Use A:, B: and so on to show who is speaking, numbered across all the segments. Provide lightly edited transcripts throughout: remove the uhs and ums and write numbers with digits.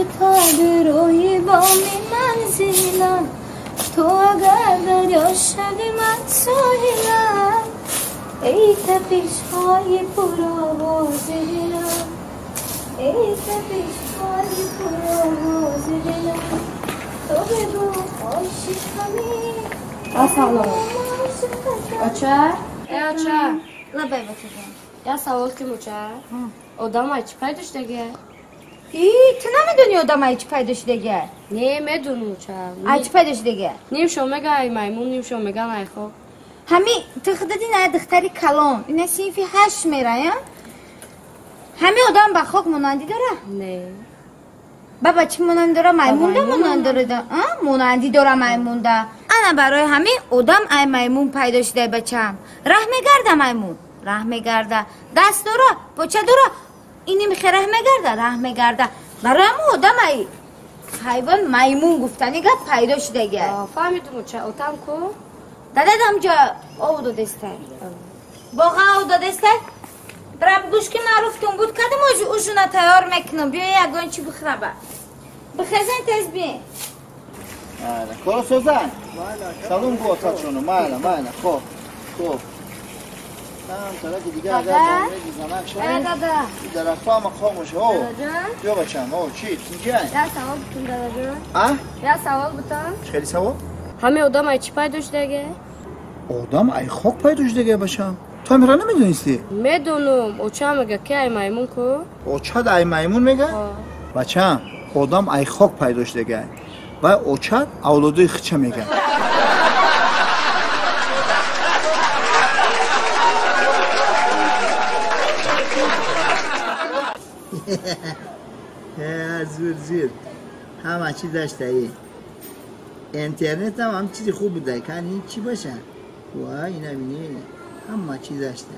A: افتاده روی بام منزلم، تو اگر دریا شوی من ساحلم، ای تپش های پرآواز دلم، ای تپش های پرآواز دلم، تو بگو عاشقمی.
B: سلام оча. Э оча.
A: Лабай бачаҷон.
B: Я савол ким оча? Одам ай чӣ пайдо шудага?
A: И ту намедонӣ одам ай чӣ пайдо шудага?
B: Не, медонам оча.
A: Ай чӣ пайдо шудага?
B: Нимшо мега ай маймун, нимшо меган ай хок.
A: Ҳами ту худат ина духтари калон, ина синфи 8 мерая? Ҳами одам ба хок монандӣ дора?
B: Не.
A: Баба чӣ монандӣ дора? Маймунда монанд дора? Монандӣ дора маймунда. Ана барои ҳамин одам ай маймун пайдо шудай бачам. Раҳ мегарда маймун, раҳ мегарда. Даст дора, поча дора, ини михе раҳ мегарда, раҳ мегарда. Барои ҳамун одам ай ҳайвон маймун гуфтани гап пайдо шудагиай.
B: Фаҳмидум оча, отам ку?
A: Дададам ҷо ов додестай. Боға ов додестай? Браб гӯш ки маъруфтун буд кадам ужуна тайёр мекунам. Биё ягон чӣ бихӯраба. Бихезен тез биен.
C: Майла. Коро созан. Салом гу отачону. Майла, майла. Хоб. Хоб. Там тарафи дига агар замина шавад.
B: Дада.
C: Дарахтҳо ҳама хомӯш. О. Биё бачам. О, чӣ? Тинҷай?
B: Я савол бутун дадаҷон.
C: А?
B: Я савол бутун.
C: Чӣ хели савол?
B: Ҳами одам ай чӣ пайдо шудага?
C: Одам ай хок пайдо шудага бачам. Ту ҳамира намедонисти?
B: Медонам. Оча мега ки ай маймун ку?
C: Очад ай маймун мега? Бачам, одам ай хок пайдо шудага. Вай очад авлодои хича мега. زور زور همه چی داشته ای اینترنت هم هم چیزی خوب بوده که این چی باشه وای اینم اینه همه چی داشته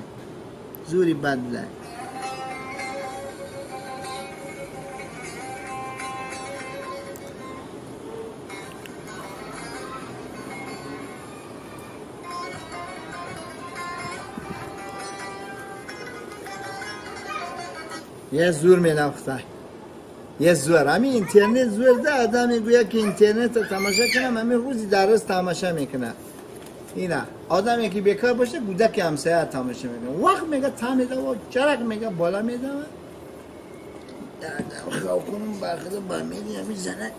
C: زوری بد بوده. یه زور می‌نفخته یه زور همین اینترنت زور ده آدم میگوید که اینترنت رو تماشا کنم همین روزی در روز تماشا میکنه. اینا آدمی که بیکار باشه گودک همسایه تماشا میکنه. وقت میگه تا میده و چرک میگه بالا میده و خواب کنم برخیده با میدی همین زنه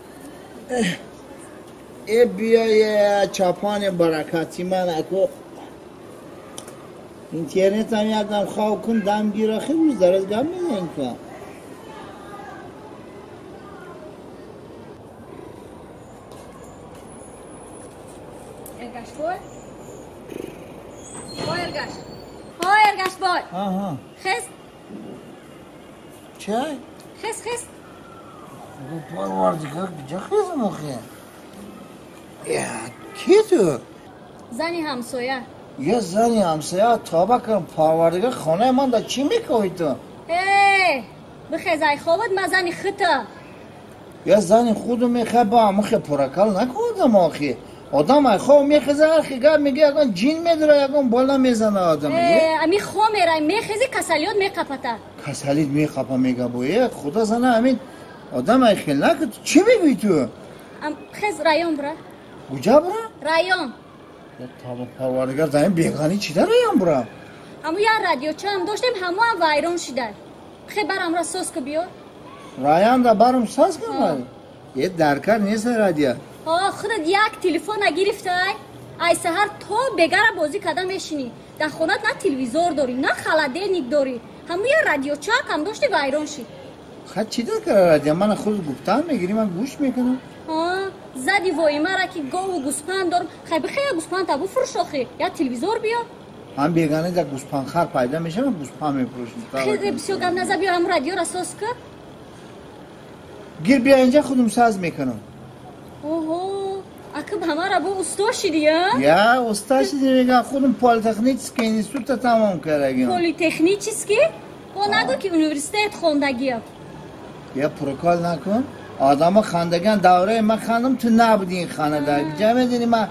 C: ای بیای چاپان برکاتی من اکو اینترنت هم یادم خواب کن دم گیر خیلی روز در از گم میده این که
B: ارگش بای بای ارگش های ارگش بای. آها خس
C: چه؟
B: خس خس
C: پروردگار کجا خیزم آخه؟ کی تو؟
B: زنی همسایه.
C: یه زنی همسایه تابه کن پروردگار خانه من دا چی میکوی تو؟
B: ای بخیز ای خوابت من زنی خودتا.
C: یه زنی خودو میخواه با همون پرکل نکردم آخه. آدم ای خواب میخیزه هر خی گپ میگه یکان جین میداره یکان بالا میزنه آدم.
B: امی خواب میره میخیزی کسلیات میقپته.
C: کسلیت میقپه میگه بویه خدا زنه همین آدم ای خیل نکرد. چی میگوی تو؟
B: خیز رایان برا.
C: کجا برا؟
B: رایان.
C: تابا پروردگار زمین بیگانی چی در رایان برا؟
B: همو یه رادیو چند داشتیم همو هم وایران شده. خیلی برام را ساز که بیار.
C: رایان دا برام ساز کن. یه درکار نیست رادیو.
B: آه خودت یک تلفن گرفته ای سحر تا بگره بازی کردن میشینی. در خونت نه تلویزیون داری نه خلادینیک داری. همو یه رادیو چک هم داشتی وایران شد.
C: خب چی در کار رادیو؟ من خود گفتم میگیری من گوش میکنم.
B: آه زدی وای مرا که گاو و گوسپند دارم. خیلی بخیر گوسپند تا بفروش آخه یا تلویزیون بیا.
C: هم بیگانه در گوسپند خر پیدا میشه من گوسپند میفروشم.
B: خیلی بسیار گم نزد بیا هم رادیو را ساز کن.
C: گیر بیا اینجا خودم ساز میکنم.
B: اوه اکب همه را با استا شدی یا؟
C: یا استا شدی میگم خودم پلیتکنیک اینستیتوت تمام کردم.
B: پلیتکنیک؟ با نگو که universitet خوندگی.
C: یا پروکال نکن. آدم خندگان دوره من خندم تو نبودی این خانه در جا میدونی من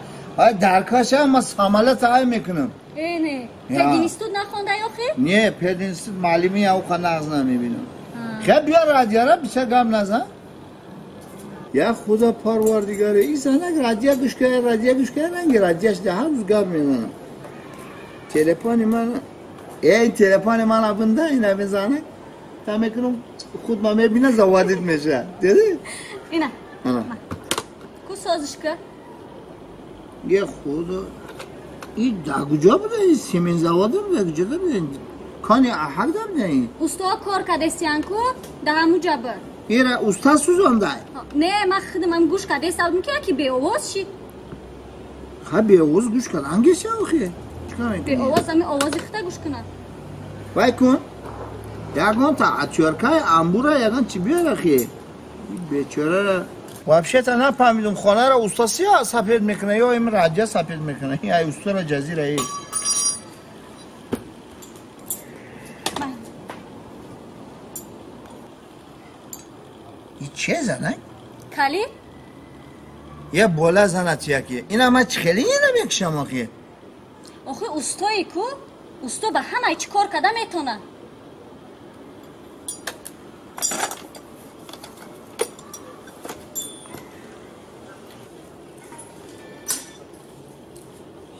C: درکاش من ساماله ای میکنم.
B: ای نه پدینستوت نخونده آخه؟
C: نه پدینستوت معلمی او خانه نغز نمیبینم. خب بیا رادیو را بسیار گم نزن. Я худо парвардигаре, ин занак радия гӯш кая, радия гӯш кая, ранги радияш да ҳар рӯз гап мезанам. Телефони ман, эй телефони ман абинда, ин абин занак. Та мекунам худ ма мебина заводит меша. Диди?
B: Ина.
C: Ана.
B: Ку созиш ка?
C: Я худо. И да куҷо буда? Ин семен завода буда, куҷо буда? Кани аҳак да буда ин?
B: Устоа кор кадестиян ку, да ҳамуҷа буд.
C: Ира уста сӯзондай?
B: Не, ман худам гӯш кадестам ки яки беовоз шид.
C: Ха беовоз гӯш кард, ангеша охи? Чикор мекунӣ?
B: Беовоз ами овози худа гӯш кунад.
C: Вай кун. Ягон та атёркаи амбура ягон чӣ биёр ахи? Бечорара. Вообще-то нафаҳмидум хонаро уста сия сафед мекунад ё им радия сафед мекунад. Ай устара ҷазира э. И че занак?
B: Кали?
C: Я бола занат яки. Ина ма чӣ хеле ина мекушам охи?
B: Охи устои ку? Усто ба ҳамаи чӣ кор карда метонад.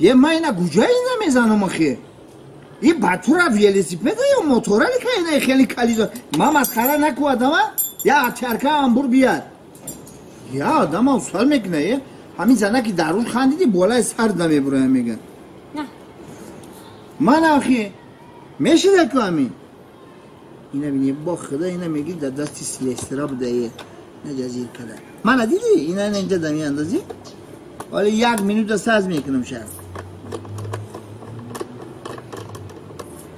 C: Е ма ина куҷа ина мезанам охи? И батура велосипеда ё мотора лика ина хеле кализо. Ма масхара наку адама? Я чарка амбур биёр. Я адама усал мекуна е. Ҳамин занаки дар рӯз хандиди болаи сар намебуроям меган. Ман охи мешида ку ҳамин? Ина бини бо худо ина меги дар дасти слестера буда е. На ҷазир када. Мана диди ина инҷа дами андозӣ? Ҳоло як минута саз мекунам шаст.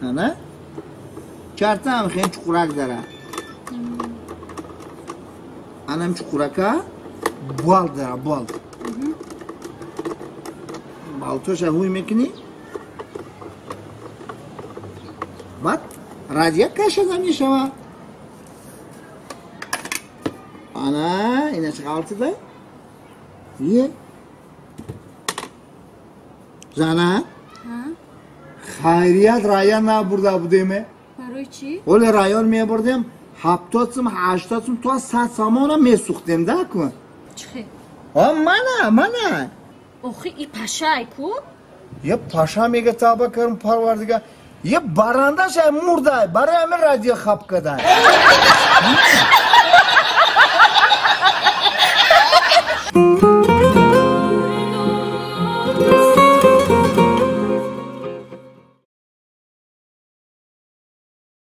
C: Ана? Чартам хеле чуқурак дара. Анам чуқурака бол дара, бол. Балтоша ҳуй мекунӣ? Баъд радия кашада мешава. Ана, ина чиқалтида? Е. Зана? Хайрият район набурда будем.
B: Барои чӣ?
C: Оле район мебурдем, 70 сум, 80 сум, то 100 сомона месухтем, да ку?
B: Чӣ?
C: О, мана, мана.
B: Охи, и пашай ку?
C: Е паша мега таба карм парвардига. Е барандаш ай мурдай, барои ҳамин радио хап кадай.